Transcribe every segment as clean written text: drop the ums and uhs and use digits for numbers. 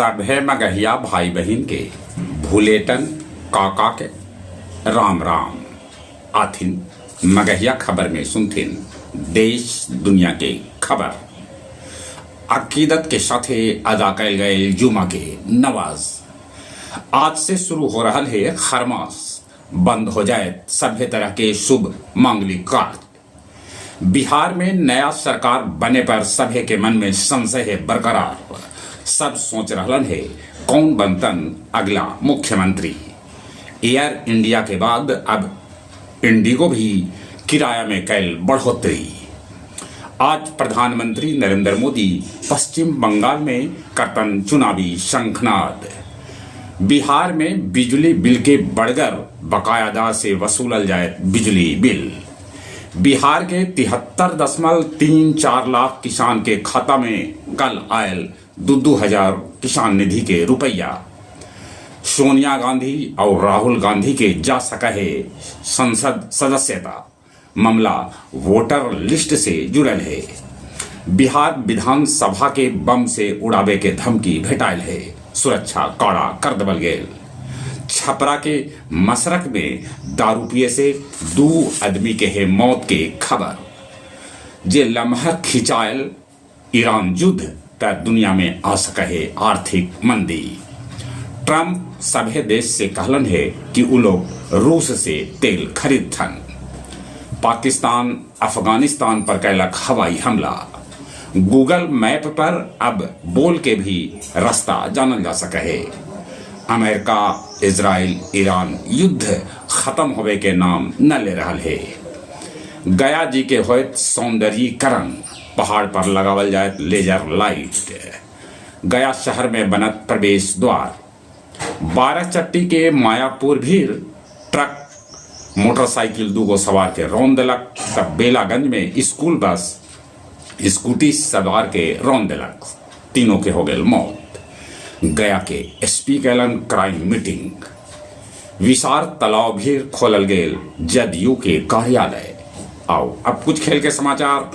सभे मगहिया भाई बहिन के भुलेटन काका के राम राम। आथिन मगहिया खबर में सुनथिन देश दुनिया के खबर। अकीदत के साथे अदा कैल गए जुमा के नवाज। आज से शुरू हो रहा है खरमास। बंद हो जाए सभ्य तरह के शुभ मांगलिक कार्य। बिहार में नया सरकार बने पर सभे के मन में संशय है बरकरार। सब सोच रहलन है कौन बनतन अगला मुख्यमंत्री। एयर इंडिया के बाद अब इंडिगो भी किराया में कैल बढ़ोतरी। आज प्रधानमंत्री नरेंद्र मोदी पश्चिम बंगाल में करतन चुनावी शंखनाद। बिहार में बिजली बिल के बड़गर बकायादार से वसूलल जाए बिजली बिल। बिहार के 73.34 लाख किसान के खाता में कल आयल 2-2 हजार किसान निधि के रुपया। सोनिया गांधी और राहुल गांधी के जा सका है संसद सदस्यता। मामला वोटर लिस्ट से जुड़ल है। बिहार विधानसभा के बम से उड़ावे के धमकी भेटायल है। सुरक्षा कड़ा कर देवल गेल। छपरा के मसरक में दारू पिए से 2 आदमी के है मौत के खबर। जे लम्हा खिंचायल ईरान युद्ध त दुनिया में आ सके है आर्थिक मंदी। ट्रंप सभे देश से कहलन है कि उ लोग रूस से तेल खरीदथन। पाकिस्तान अफगानिस्तान पर कैलक हवाई हमला। गूगल मैप पर अब बोल के भी रास्ता जानल जा सके है। अमेरिका इजराइल ईरान युद्ध खत्म होवे के नाम न ले रहल है। गया जी के होत सौंदर्यीकरण। पहाड़ पर लगावल जाए लेजर लाइट। गया शहर में बनत प्रवेश द्वार। बाराचट्टी के मायापुर भीर ट्रक मोटरसाइकिल दूगो सवार के रौन देलक, तब बेलागंज में स्कूल बस स्कूटी सवार के रौन देलक। तीनों के हो गेल मौत। गया के एसपी कैलन क्राइम मीटिंग। विसार तालाब भी खोलल गेल जदयू के कार्यालय। आओ, अब कुछ खेल के समाचार।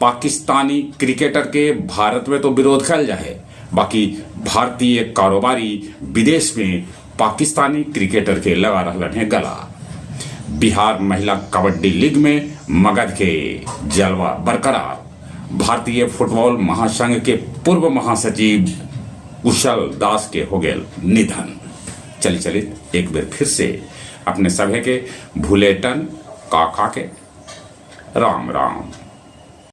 पाकिस्तानी क्रिकेटर के भारत में तो विरोध कल जाए, बाकी भारतीय कारोबारी विदेश में पाकिस्तानी क्रिकेटर के लगा रहलन है गला। बिहार महिला कबड्डी लीग में मगध के जलवा बरकरार। भारतीय फुटबॉल महासंघ के पूर्व महासचिव कुशल दास के हो गए निधन। चली चली, एक बेर फिर से अपने सभे के भुलेटन काका के राम राम।